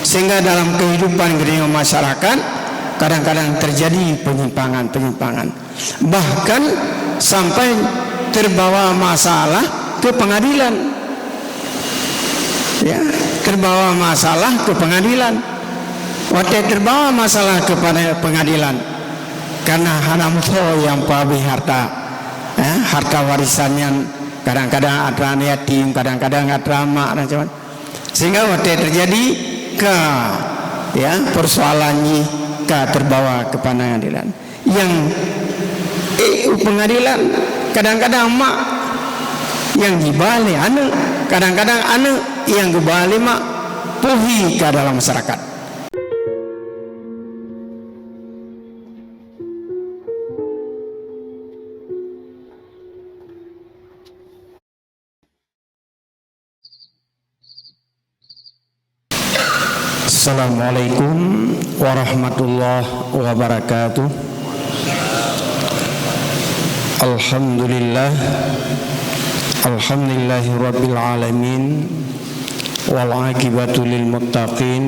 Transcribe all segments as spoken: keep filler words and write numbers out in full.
Sehingga dalam kehidupan geutanyoe masyarakat, kadang-kadang terjadi penyimpangan-penyimpangan. Bahkan sampai terbawa masalah ke pengadilan. Ya, terbawa masalah ke pengadilan. Watée terbawa masalah kepada pengadilan, karena hana musoe nyang peuhabéh harta, ya, harta warisan nyan, kadang-kadang atra aneuk yatim, kadang-kadang atra mak, dan macam-macam. Sehingga watée terjadi ka, ya, persoalan jih ka terbawa ke pengadilan. Nyang, eh, u pengadilan, kadang-kadang mak nyang jiba lé aneuk, kadang-kadang aneuk nyang geuba lé mak, peuhi ka dalam masyarakat. Assalamualaikum warahmatullahi wabarakatuh. Alhamdulillah. Alhamdulillahi rabbil alamin. Wal aqibatu lil muttaqin.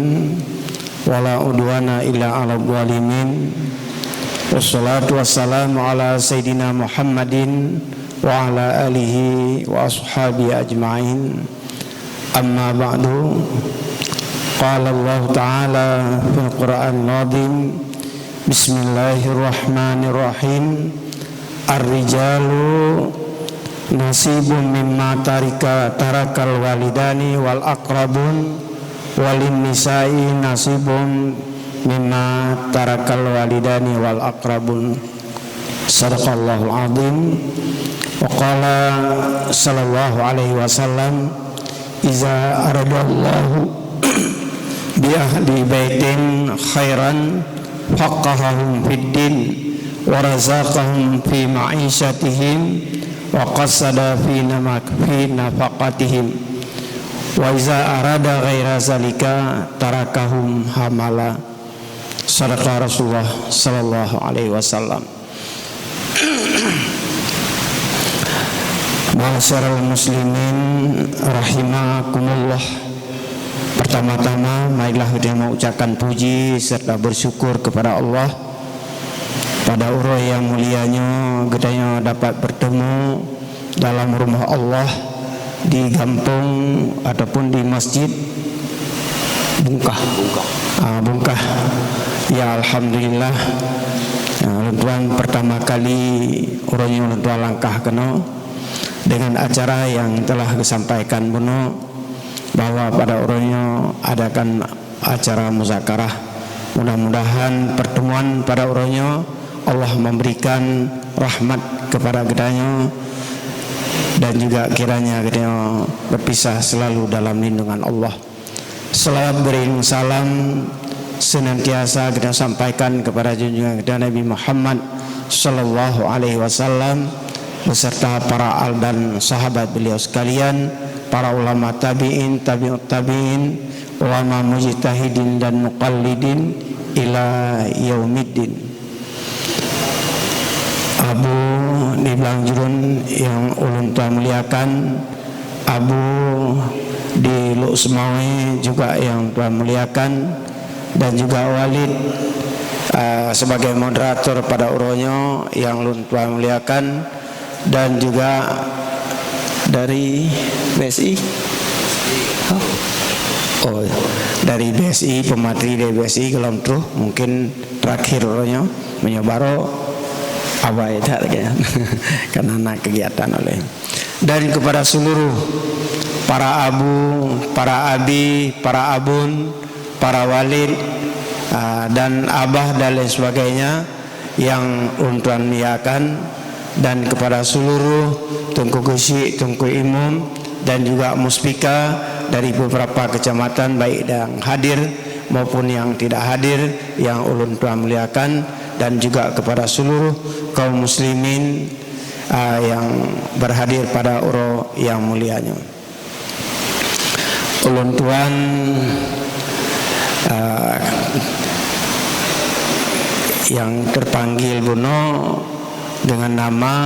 Wala udwana illa 'alal zalimin. Wassalatu wassalamu ala sayyidina Muhammadin wa ala alihi wa ashabihi ajma'in. Amma ba'du. Qala Allah Ta'ala fil Qur'anil Azim. Bismillahirrahmanirrahim. Ar-rijalu nasibun mimma tarika, tarakal walidani wal aqrabun, walin nisa'i nasibun mimma tarakal walidani wal aqrabun. Sadaqallahul azim. Wa qala sallallahu alaihi wasallam, "Iza aradallahu bi ahli baitin khairan, faqqahahum fid din, wa razaqahum fi ma'isyatihim, wa qasada fi nama-, fi nafaqatihim. Wa iza arada ghaira zalika, tarakahum hamala." Sadaqa Rasulullah sallallahu alaihi wasallam. Ma'asyiral muslimin rahimakumullah. Pertama-tama, marilah kita mengucapkan puji serta bersyukur kepada Allah. Pada uroe nyang mulia nyoe, geutanyoe dapat bertemu dalam rumah Allah di gampông ataupun di Masjid Bungkah. Bungkah. Ah, Bungkah. Ya, alhamdulillah. Ah, lôn tuan pertama kali uroe nyoe lôn tuan langkah keunoe dengan acara yang telah disampaikan bunoe bahwa pada uroe nyoe adakan acara muzakarah. Mudah-mudahan pertemuan pada uroe nyoe Allah memberikan rahmat kepada geutanyoe dan juga kiranya geutanyoe berpisah selalu dalam lindungan Allah. Selawat beriring salam senantiasa kita sampaikan kepada junjungan kita Nabi Muhammad sallallahu alaihi wasallam beserta para al dan sahabat beliau sekalian, para ulama tabi'in, tabi'ut tabi'in, ulama mujtahidin dan muqallidin ila yaumiddin. Abu di Blang Jurun yang ulôn tuan muliakan, Abu di Lhokseumawe juga yang tuan muliakan, dan juga Walid, ah, sebagai moderator pada uroe nyoe yang ulôn tuan muliakan, dan juga dari B S I. Oh, dari B S I, pemateri dari B S I, kalau terus mungkin terakhir uroe nyoe, meunyoe barô abai that lagèe nyan. Karena na kegiatan oleh. Dan kepada seluruh para abu, para abi, para abun, para walid, ah, dan abah dan lain sebagainya yang ulôn tuan muliakan, dan kepada seluruh Teungku Geuchik, Teungku Imum, dan juga Muspika dari beberapa kecamatan, baik yang hadir maupun yang tidak hadir, yang ulôn tuan muliakan, dan juga kepada seluruh kaum muslimin, ah, yang berhadir pada uroe yang mulia nyoe. Ulôn tuan, ah, yang terpanggil bunoe dengan nama,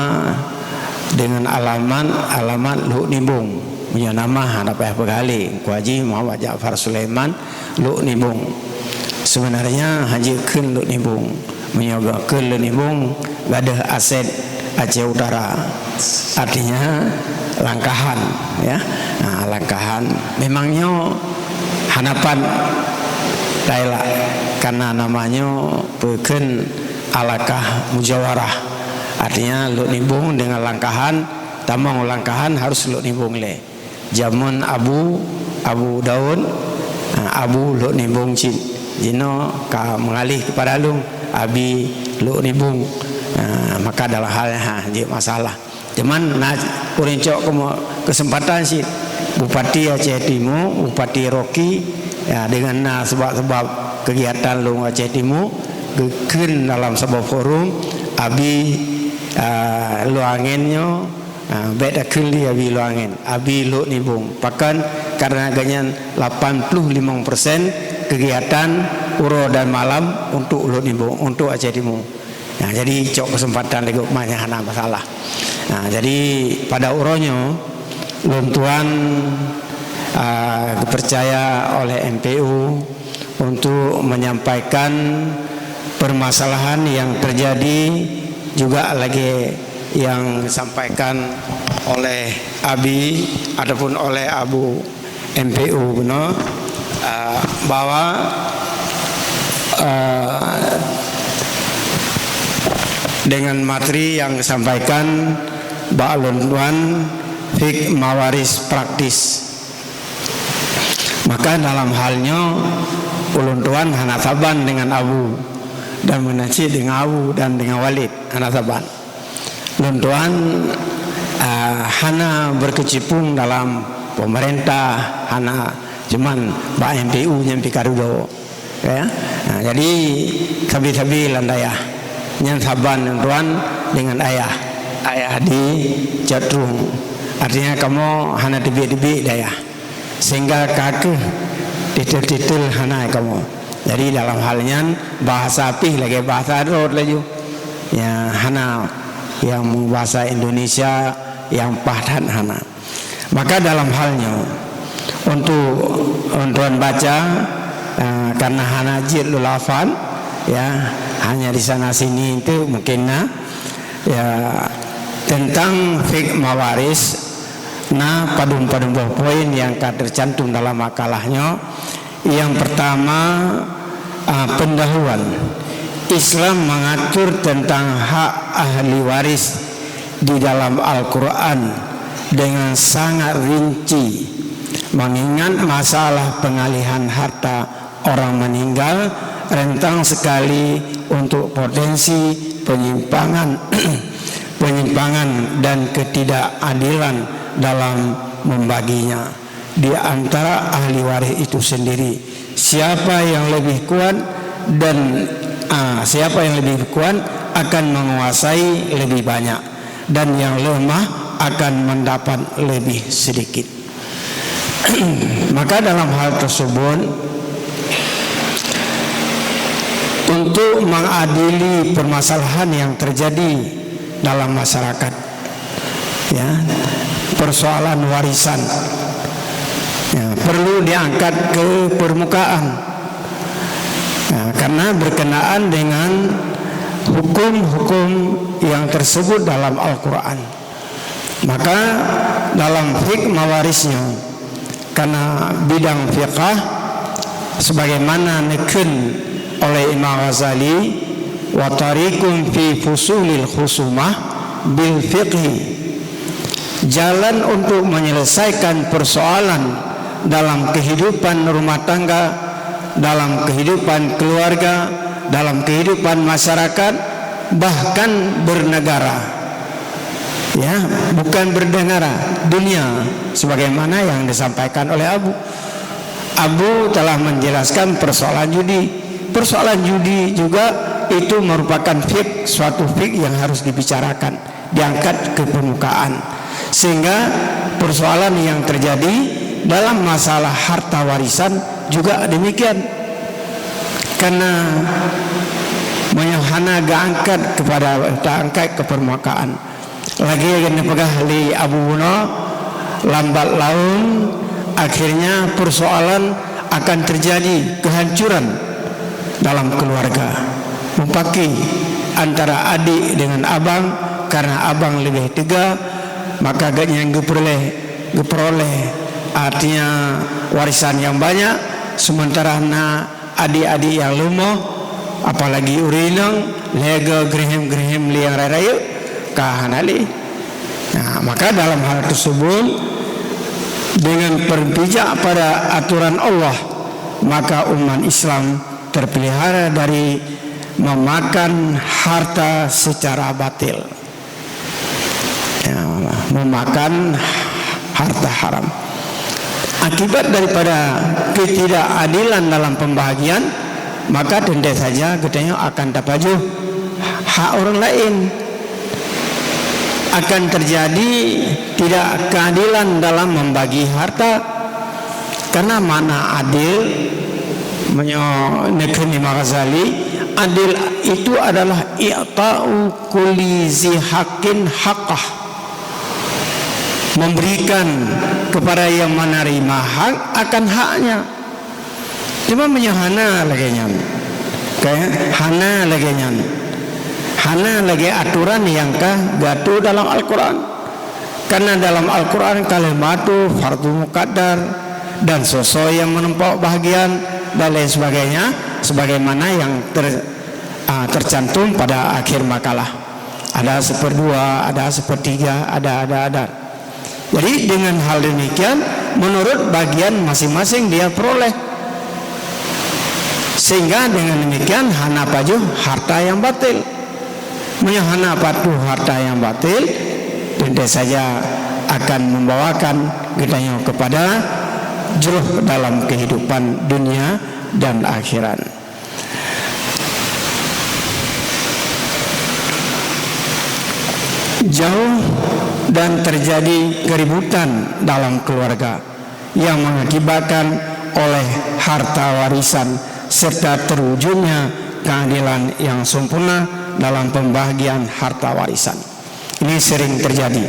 dengan alamat, alamat Lhok Nibong. Meunyoe nama hana payah peugah lé, Teungku Haji Muhammad Ja'far Sulaiman, Lhok Nibong. Sebenarnya hana jeuet kheun Lhok Nibong. Meunyoe kheun Lhok Nibong, gadôh aset Aceh Utara. Artinya Langkahan, ya. Nah, Langkahan. Memang nyoe hana pat taelak karena nama nyoe peukheun alakah mujawarah. Artinya Lhok Nibong dengan Langkahan, tamong Langkahan harus Lhok Nibong lé. Jameun Abu, Abu Daud, ha, Abu Lhok Nibong cit. Jinoe ka mengalih kepada lôn, Abi Lhok Nibong. Ha, maka dalam hal nyan, ha, jeuet masalah. Cuman na ureueng cok keumo-, kesempatan cit. Bupati Aceh Timu, Bupati Rocky, ya, dengan na sebab-sebab kegiatan lôn Aceh Timu, geukheun dalam saboh forum, Abi, ah, Luangen nyoe, Ah, bèk takheun lé Abi Luangen, Abi Lhok Nibong. Pakon? Karena gobnyan lapan puluh limong persen kegiatan uroe dan malam untuk Lhok Nibong, untuk Aceh Timu. Nah, jadi cok kesempatan lé geuh, maknanya hana masalah. Nah, jadi pada uroe nyoe, lôn tuan, ah, geupercaya oleh M P U untuk menyampaikan permasalahan yang terjadi juga lagi yang disampaikan oleh Abi ataupun oleh Abu M P U bunoe, eh, bahwa, eh, dengan materi yang disampaikan bak lôn tuan fik mawaris praktis. Maka dalam hal nyoe, ulôn tuan hana saban dengan Abu, dan meunan cit dengan Abu dan dengan Walid, hana saban. Lôn tuan, ah, hana berkecimpung dalam pemerintah, hana, cuman bak M P U nyan pih ka dudoe. Ya. Ha, jadi sabe-sabe lam dayah. Nyan saban lôn tuan dengan ayah. Ayah di Cot Trueng. Artinya kamoe hana teubiet-teubiet dayah. Sehingga ka kheueh titel-titel hana kamoe. Jadi dalam hal nyan bahasa pih lagèe bahasa droe laju. Ya, hana nyang bahasa Indonesia nyang paih that hana. Maka dalam hal nyoe, untuk, untuk baca, eh, karena hana jeuet lôn lafal, ya, hanya di sana sini itu mungkin na, ya, tentang fik mawaris, na padum-padum boh poin nyang ka tercantum dalam makalah nyoe. Yang pertama, ah, pendahuluan. Islam mengatur tentang hak ahli waris di dalam Al-Quran dengan sangat rinci, mengingat masalah pengalihan harta orang meninggal rentan sekali untuk potensi penyimpangan, penyimpangan dan ketidakadilan dalam membaginya di antara ahli waris itu sendiri. Siapa yang lebih kuat dan, ah, siapa yang lebih kuat akan menguasai lebih banyak, dan yang lemah akan mendapat lebih sedikit. Maka dalam hal tersebut, untuk mengadili permasalahan yang terjadi dalam masyarakat, ya, persoalan warisan, ya, perlu diangkat ke permukaan, ya, karena berkenaan dengan hukum-hukum yang tersebut dalam Al-Quran. Maka dalam fik mawaris nyoe, karena bidang fiqah, sebagaimana neukheun oleh Imam Ghazali, "Wa tariqun fi fusulil khusumah bil fiqhi." Jalan untuk menyelesaikan persoalan dalam kehidupan rumah tangga, dalam kehidupan keluarga, dalam kehidupan masyarakat, bahkan bernegara. Ya, bukan bernegara, dunia, sebagaimana yang disampaikan oleh Abu. Abu telah menjelaskan persoalan judi. Persoalan judi juga itu merupakan fik, suatu fik yang harus dibicarakan, diangkat ke permukaan. Sehingga persoalan yang terjadi dalam masalah harta warisan juga demikian. Karena meunyoe hana geuangkat kepada, taangkat ke permukaan, lagèe nyang neupeugah lé Abu bunoe, lambat laun akhirnya persoalan akan terjadi kehancuran dalam keluarga. Mupaki antara adik dengan abang, karena abang lebih teuga, maka gobnyan geupeureuléh, geupeuroleh, artinya, warisan nyang banyak, sementara na adik-adik nyang leumoh, apalagi ureueng inong, lhée geuh geureuhem-geureuhem lé nyang rayeuk-rayeuk, ka hana lé. Nah, maka dalam hal tersebut, dengan berpijak pada aturan Allah, maka umat Islam terpelihara dari memakan harta secara batil. Ya, memakan harta haram. Akibat daripada ketidakadilan dalam pembahagian, maka teuntée saja geutanyoe akan tapajoh hak ureueng laén. Akan terjadi tidak keadilan dalam membagi harta. Karena makna adil, meunyoe neukheun Imam Ghazali, adil itu adalah i'ta'u kulli zi haqqin haqqah. Memberikan kepada yang menerima hak akan haknya. Cuma meunyoe hana lagée nyan, ka, hana lagée nyan, hana lagée aturan nyang ka geuatur dalam Al-Quran. Karena dalam Al-Quran kalimatu fardu muqaddar dan soe-soe nyang meureumpok bahagian dan lain sebagainya, sebagaimana yang ter-, ah, tercantum pada akhir makalah. Ada seperdua, ada sepertiga, ada, ada, ada. Jadi, dengan hal demikian, menurut bagian masing-masing dia peroleh. Sehingga dengan demikian, hana pajoh harta yang batil. Meunyoe hana pajoh harta yang batil, teuntée saja akan membawakan geutanyoe kepada jroh dalam kehidupan dunia dan akhirat. Jauh dan terjadi keributan dalam keluarga yang mengakibatkan oleh harta warisan serta terwujudnya keadilan yang sempurna dalam pembahagian harta warisan. Ini sering terjadi.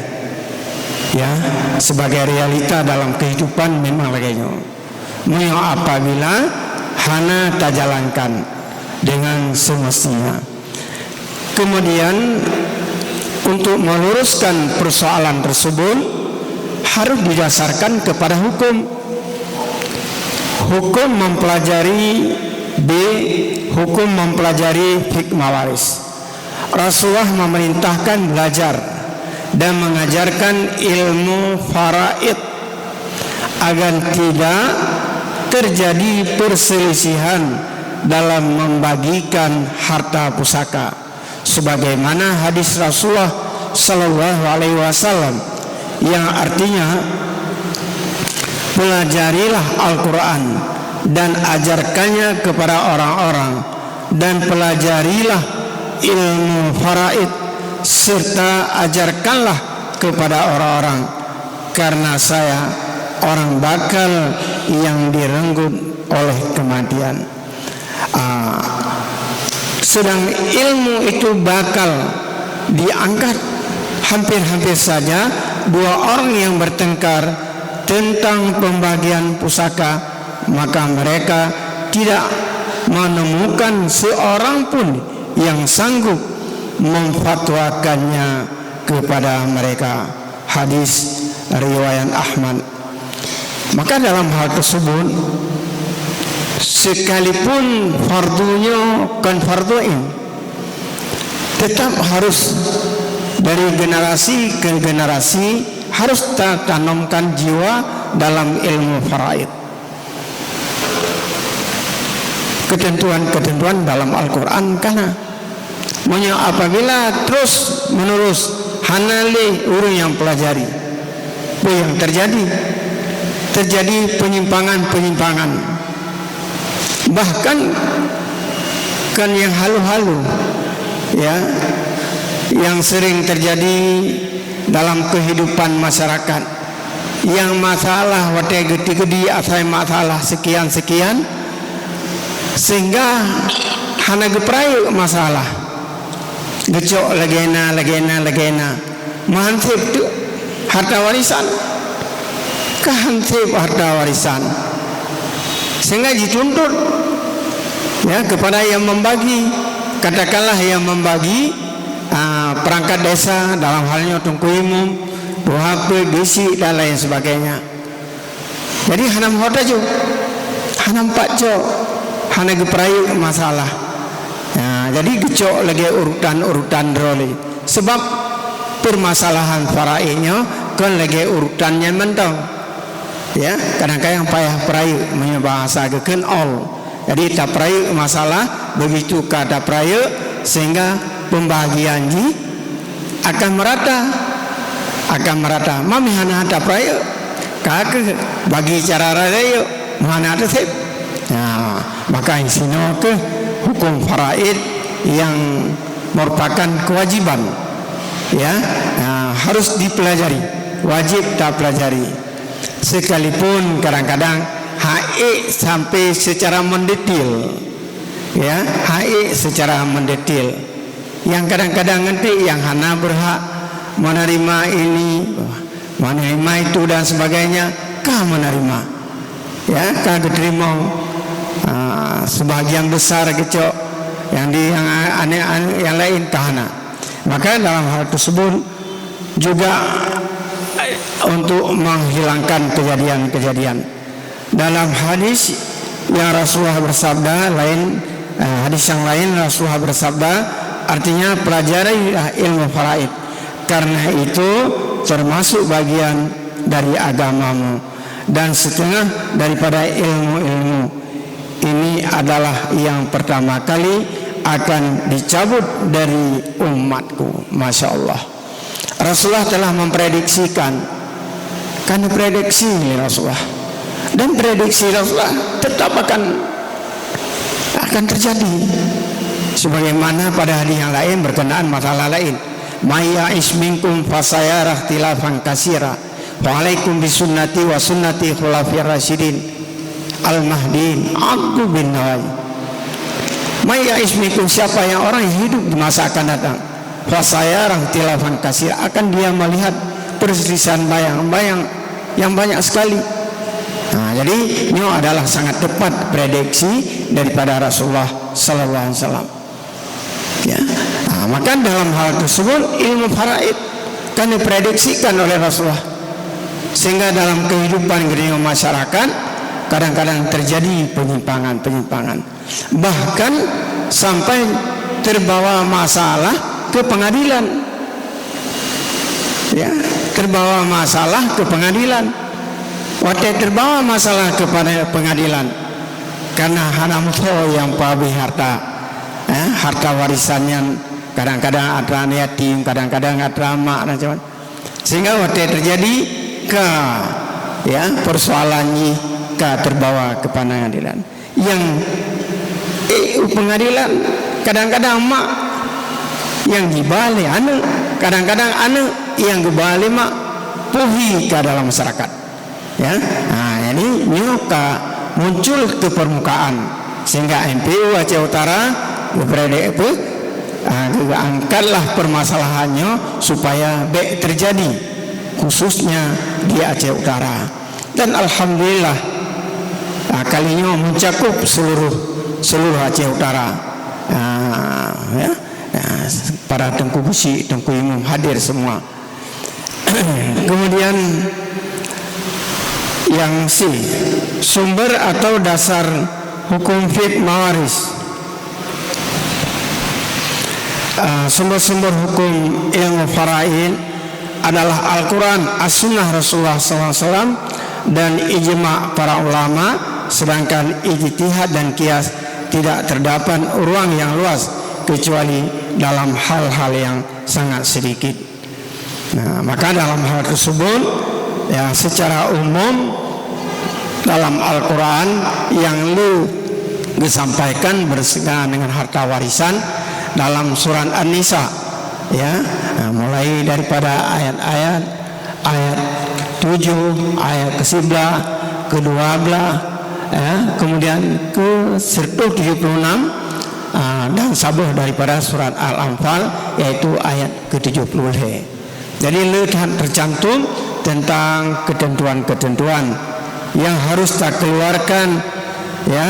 Ya, sebagai realita dalam kehidupan memang lagée nyoe. Meunyoe apabila hana tajalankan dengan semestinya. Kemudian, untuk meluruskan persoalan tersebut, harus didasarkan kepada hukum. Hukum mempelajari, B, hukum mempelajari hikmah waris. Rasulullah memerintahkan belajar dan mengajarkan ilmu faraid agar tidak terjadi perselisihan dalam membagikan harta pusaka, sebagaimana hadis Rasulullah sallallahu alaihi wasallam yang artinya, "Pelajarilah Al-Quran dan ajarkannya kepada orang-orang, dan pelajarilah ilmu faraid, serta ajarkanlah kepada orang-orang, karena saya orang bakal yang direnggut oleh kematian." Ah, sedang ilmu itu bakal diangkat, hampir-hampir saja dua orang yang bertengkar tentang pembagian pusaka, maka mereka tidak menemukan seorang pun yang sanggup memfatwakannya kepada mereka. Hadis riwayat Ahmad. Maka dalam hal tersebut, sekalipun fardunya bukan fardu ain, tetap harus dari generasi ke generasi harus tatanamkan jiwa dalam ilmu faraid. Ketentuan-ketentuan dalam Al-Quran kana. Meunyoe apabila terus menerus hana lé ureuëng nyang pelajari, peue nyang terjadi? Terjadi penyimpangan-penyimpangan. Bahkan kan nyang halu-halu, ya, nyang sering terjadi dalam kehidupan masyarakat. Nyang masalah watée geuti-geuti asai masalah sekian-sekian, sehingga hana geupeurayeuk masalah. Geucok lagée na, lagée na, lagée na. Meuhan seb teuk harta warisan. Ka han seb harta warisan. Sehingga jituntut, ya, kepada yang membagi, katakanlah yang membagi, ah, perangkat desa, dalam hal nyoe Teungku Imum, tuha peuet, bisi dan lain sebagainya. Jadi hana meuho tajok, hana meupat cok, hana geupeurayeuk masalah. Ya, jadi geucok lagèe urutan-urutan droe lé. Sebab permasalahan faraid nyoe kon lagèe urutan nyan mantong. Ya, kadang-kadang payah peurayeuk meunyoe bahasa geukheun ol. Jadi tapeurayeuk masalah, begitu ka tapeurayeuk sehingga pembagian jih akan merata, akan merata. Mami hana tapeurayeuk, ka keuh bagi cara rayeuk, hana teuseb. Nah, maka sinoe keuh hukum faraid yang merupakan kewajiban, ya, nah, harus dipelajari, wajib tapelajari. Sekalipun kadang-kadang haék sampai secara mendetil, ya, haék secara mendetil. Yang kadang-kadang nanti yang hana berhak menerima ini, menerima itu dan sebagainya, ka menerima. Ya, ka geuteurimong, ah, sebahagian besar geucok, yang di, yang aneh-aneh, yang lain ka hana. Maka dalam hal tersebut juga untuk menghilangkan kejadian-kejadian. Dalam hadis yang Rasulullah bersabda lain, eh, hadis yang lain Rasulullah bersabda, artinya pelajarilah ilmu faraid, karena itu termasuk bagian dari agamamu dan setengah daripada ilmu-ilmu. Ini adalah yang pertama kali akan dicabut dari umatku. Masya Allah. Rasulullah telah memprediksikan, kan diprediksi oleh Rasulullah. Dan prediksi Rasulullah tetap akan, akan terjadi. Sebagaimana pada hadis yang lain berkenaan masalah lain. "May ya'ish minkum fasayara ikhtilafan katsira. Fa alaikum bisunnati wa sunnati khulafir rasyidin al-mahdiyyin 'addu bin nawajidh." "May ya'ish minkum," siapa yang orang yang hidup di masa akan datang, "fasayara ikhtilafan katsira," akan dia melihat perselisihan bayang-bayang yang banyak sekali. Nah, jadi nyoe adalah sangat tepat prediksi daripada Rasulullah sallallahu alaihi wasallam. Ya. Nah, maka dalam hal tersebut ilmu faraid kan diprediksikan oleh Rasulullah, sehingga dalam kehidupan geutanyoe masyarakat kadang-kadang terjadi penyimpangan-penyimpangan. Bahkan sampai terbawa masalah ke pengadilan. Ya, terbawa masalah ke pengadilan. Watèe terbawa masalah kepada pengadilan, karena hana meusoe nyang peuhabéh harta, ya, harta warisan nyan, kadang-kadang atra aneuk yatim, kadang-kadang atra mak, macam-macam. Sehingga watèe terjadi ka, ya, persoalan nyan ka terbawa ke pengadilan. Nyang, eh, u pengadilan, kadang-kadang mak nyang jiba lé aneuk, kadang-kadang aneuk nyang geuba lé mak, peue ka dalam masyarakat. Ya, ha, jadi nyoe ka muncul ke permukaan, sehingga M P U Aceh Utara geuprediksikan, ha, geuangkatlah permasalahan nyoe supaya bèk terjadi, khususnya di Aceh Utara. Dan alhamdulillah, ah, kali nyoe mencakup seluruh, seluruh Aceh Utara. Ah, ya, ah, para teungku geuchik, teungku imum hadir semua. Kemudian yang C, sumber atau dasar hukum fiqh mawaris. Ah, sumber-sumber hukum ilmu faraid adalah Al-Quran, As-Sunnah Rasulullah sallallahu alaihi wasallam, dan ijma para ulama, sedangkan ijtihad dan qiyas tidak terdapat ruang yang luas kecuali dalam hal-hal yang sangat sedikit. Nah, maka dalam hal tersebut, ya, secara umum dalam Al-Quran yang le geusampaikan bersinggungan dengan harta warisan dalam surat An-Nisa, ya, nah, mulai daripada ayat-ayat, ayat tujuh, ayat ke sebelas, ke dua belas, ya, kemudian ke seratus tujuh puluh enam, ah, dan saboh daripada surat Al-Anfal, yaitu ayat ke tujuh puluh lhèe. Jadi, le that tercantum tentang ketentuan-ketentuan yang harus takeluarkan Ya,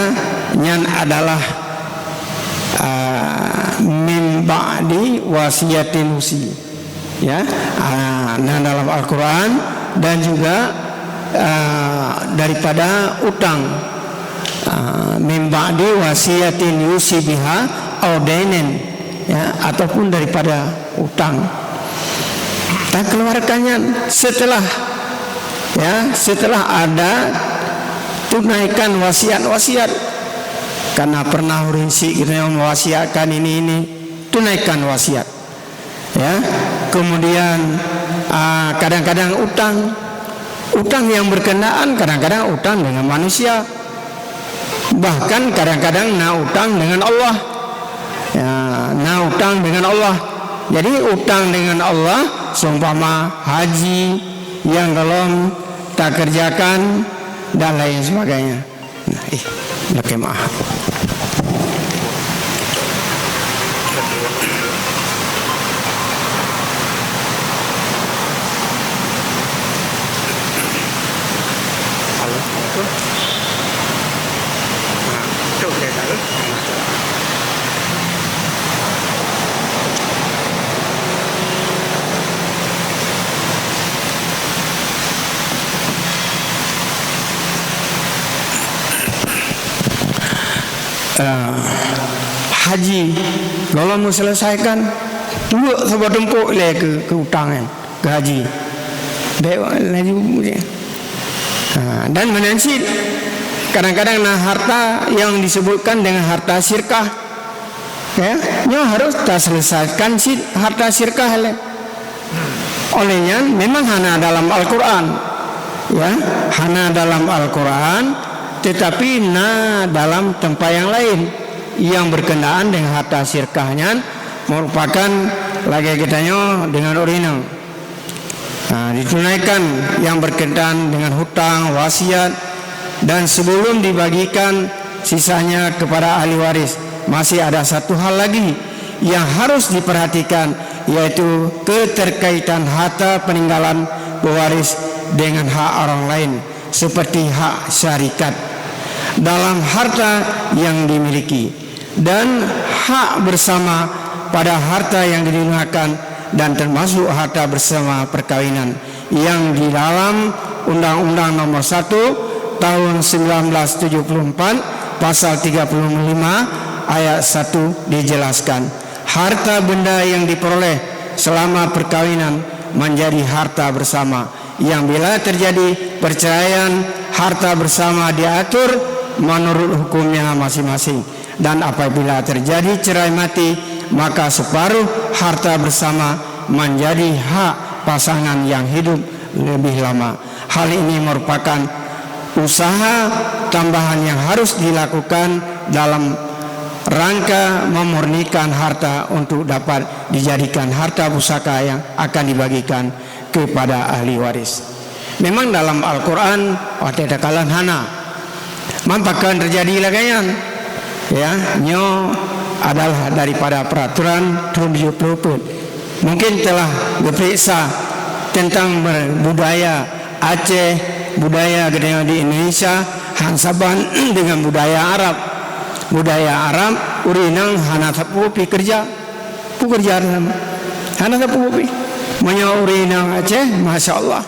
nyan adalah, ah, "Min ba'di wasiyatin yusi." Ya, ah, nah, dalam Al-Quran dan juga, ah, daripada utang. Ah, "Min ba'di wasiyatin yusi biha au dainin." Ya, ataupun daripada utang. Dan keluarkannya setelah, ya, setelah ada tunaikan wasiat-wasiat. Karena pernah ureuëng syiek geutanyoe mewasiatkan ini, ini, tunaikan wasiat. Ya, kemudian, ah, kadang-kadang utang, utang yang berkenaan kadang-kadang utang dengan manusia. Bahkan kadang-kadang na utang dengan Allah. Ya, na utang dengan Allah. Jadi, utang dengan Allah seumpama haji nyang gohlom takerjakan dan lain sebagainya. Nah, ih, lakée meu'ah. Ah, haji, gohlom meuseuleusaikakan, tuwok saboh tumpok ilée keu, keu utang nyan, keu haji. Bék laju, ah, dan meunan cit, kadang-kadang na harta nyang disebutkan dengan harta sirkah. Ya, nyoe harus taseuleusaikakan cit harta sirkah lé. Oleh nyan, memang hana dalam Al-Quran. Ya, hana dalam Al-Quran, tetapi na dalam teumpat nyang laén nyang berkenaan dengan harta sirkah nyan merupakan lagée geutanyoe deungon ureuëng inong. Ha, ditunaikan yang berkenaan dengan hutang, wasiat, dan sebelum dibagikan sisanya kepada ahli waris, masih ada satu hal lagi yang harus diperhatikan, yaitu keterkaitan harta peninggalan pewaris dengan hak orang lain, seperti hak syarikat dalam harta yang dimiliki, dan hak bersama pada harta yang digunakan, dan termasuk harta bersama perkawinan yang di dalam Undang-Undang Nomor satu Tahun sembilan belas tujuh puluh empat, Pasal tiga puluh lima Ayat satu dijelaskan, harta benda yang diperoleh selama perkawinan menjadi harta bersama, yang bila terjadi perceraian, harta bersama diatur menurut hukumnya masing-masing. Dan apabila terjadi cerai mati, maka separuh harta bersama menjadi hak pasangan yang hidup lebih lama. Hal ini merupakan usaha tambahan yang harus dilakukan dalam rangka memurnikan harta untuk dapat dijadikan harta pusaka yang akan dibagikan kepada ahli waris. Memang dalam Al-Quran, watée takalon hana. Man pakon teujadi lagée nyan? Ya, nyoe adalah daripada peraturan tahun tujuh puluh peuet. Mungkin telah geuperiksa tentang ber-, budaya Aceh, budaya geutanyoe di Indonesia, han saban dengan budaya Arab. Budaya Arab, ureuëng inong hana sapeue pih keureuja. Peue keureuja dalam? Hana sapeue pih. Meunyoe ureuëng inong Aceh, masya Allah.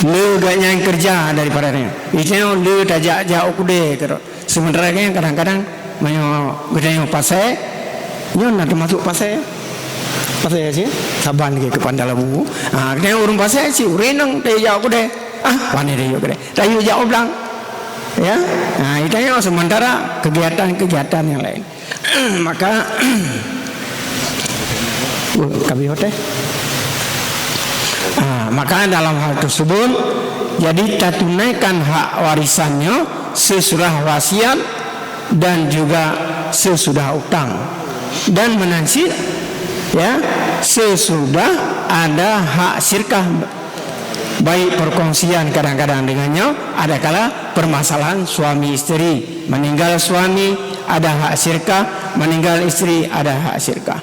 Le gobnyan keureuja daripada nyoe. Miseue le tajak-jak u keudée keudroe. Sementara nyan kadang-kadang meunyoe geutanyoe pasé, nyoe na teumasuk pasé. Pasé cit, saban lagée keu Pantalabu. Ha, geutanyoe ureuëng pasé cit, ureuëng inong tajak u keudée. Ah, pane tajak u keudée. Tajak u blang. Ya. Ha, geutanyoe sementara kegiatan-kegiatan nyang laén. Maka, uh, ka abéh watée. Ah, maka dalam hal tersebut, jadi tatunaikan hak warisan nyoe sesudah wasiat dan juga sesudah utang. Dan meunan cit, ya, sesudah ada hak sirkah. Baik perkongsian kadang-kadang dengan nyoe, adakala permasalahan suami isteri. Meninggal suami, ada hak sirkah, meninggal isteri, ada hak sirkah.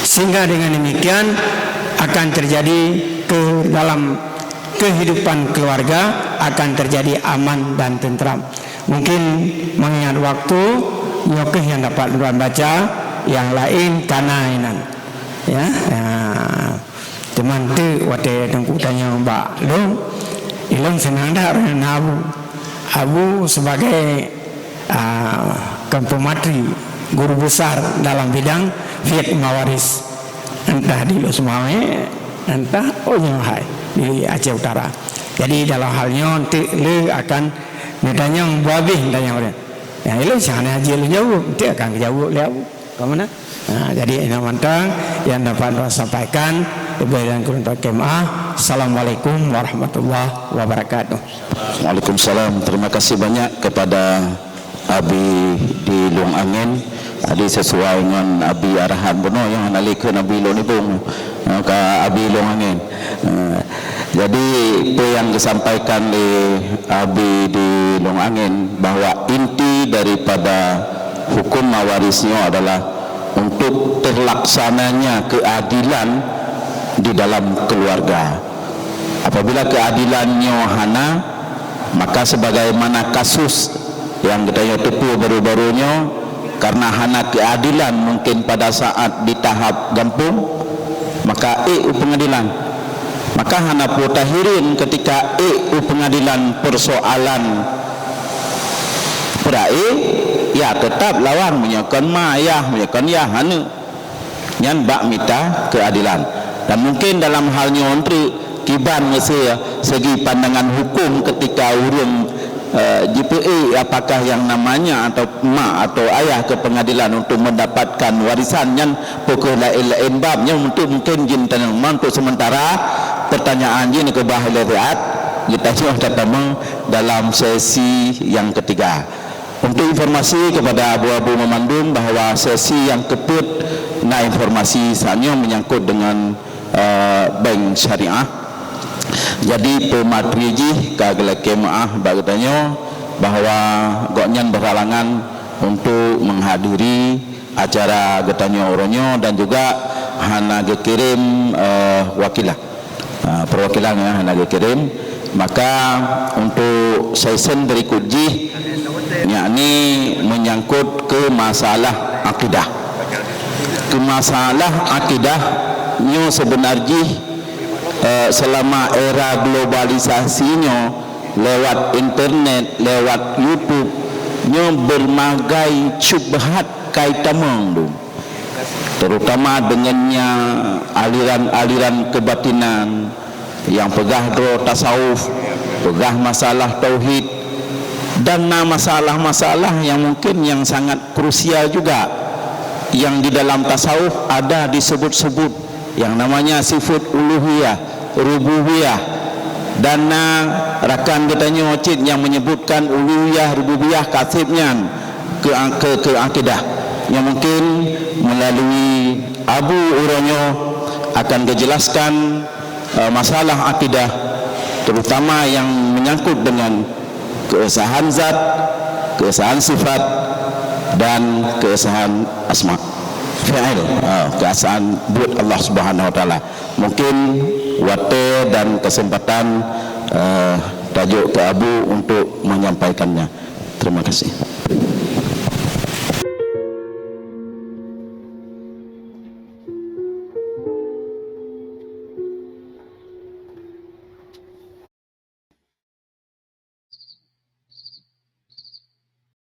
Sehingga dengan demikian akan terjadi ke dalam kehidupan keluarga akan terjadi aman dan tentram. Mungkin mengingat waktu, nyoe kheueh nyang dapat lôn baca, nyang laén ka na inan. Ya, ya. Teuma teuk watée Teungku tanyong bak lôn, ilôn seunang that na Abu. Abu sebagai, ah, kon peumatri, guru besar dalam bidang fiqh mawaris. Entah di Lhokseumawe, entah, oh, nyoe hai, di Aceh Utara. Jadi, dalam hal nyoe, teuk le akan neutanyong, beuhabéh neutanyong. Ya, ilôn sih hana jeuet lôn jaweueb, teuk akan geujaweueb lé Abu. Ka meunan? Ha, jadi, inoe mantong nyang dapat lôn sampaikan, leubeh dan kurang takém ah. Assalamualaikum warahmatullahi wabarakatuh. Waalaikumsalam. Terima kasih banyak kepada Abi di Lueng Angén. Tadi sesuai ngon Abi arahan bunoe nyang hana lé kheun Abi Lhokseumawe, eh, ka Abi Lueng Angén. Eh, jadi, peue nyang geusampaikan lé Abi di Lueng Angén bahwa inti daripada hukum mawaris nyoe adalah untuk terlaksananya keadilan di dalam keluarga. Apabila keadilan nyoe hana, maka sebagaimana kasus nyang geutanyoe teupeue baru-baru nyoe, karena hana keadilan mungkin pada saat di tahap gampông, maka ék u pengadilan. Maka hana peue tahireuen ketika ék u pengadilan persoalan peurae, ya tetap lawan meunyoe kon ma ayah, meunyoe kon yah aneuk. Nyan bak mita keadilan. Dan mungkin dalam hal nyoe treuk kiban meuseu segi pandangan hukum ketika ureuëng, eh, jipeuék apakah yang namanya atau mak atau ayah ke pengadilan untuk mendapatkan warisan nyan pukul laén-laén bab nyoe untuk mungkin jin tanyong untuk sementara pertanyaan jin keubah lé riat geutanyoe tatamong dalam sesi yang ketiga. Untuk informasi kepada abu-abu meumandum bahwa sesi nyang keupeuet na informasi saat nyoe menyangkut dengan, eh, bank syariah. Jadi, peumatri jih ka geulakée meuáh bak geutanyoe bahwa gobnyan berhalangan untuk menghadiri acara geutanyoe uroe nyoe dan juga hana geukirém, eh, wakilah. Ha, perwakilan nyang hana geukirém. Maka untuk sesi berikut jih, yakni menyangkut ke masalah akidah. Ke masalah akidah nyoe sebenar jih, eh, selama era globalisasi nyoe lewat internet, lewat YouTube, nyoe berbagai syubhat kai tamong dum. Terutama dengan nya aliran-aliran kebatinan yang peugah droe tasawuf, peugah masalah tauhid, dan na masalah-masalah yang mungkin yang sangat krusial juga yang di dalam tasawuf ada disebut-sebut yang namanya sifat uluhiyah, rububiyah, dan na rakan geutanyoe cit yang menyebutkan uluhiyah, rububiyah, kaseb nyan ke, ke, ke akidah. Yang mungkin melalui Abu uroe nyoe akan geujelaskan, eh, masalah akidah, terutama yang menyangkut dengan keesahan zat, keesahan sifat, dan keesahan asma fi'il, eh, keesahan buet Allah Subhanahu Wa Taala. Mungkin watée dan kesempatan, eh, tajok ke Abu untuk menyampaikannya. Terima kasih.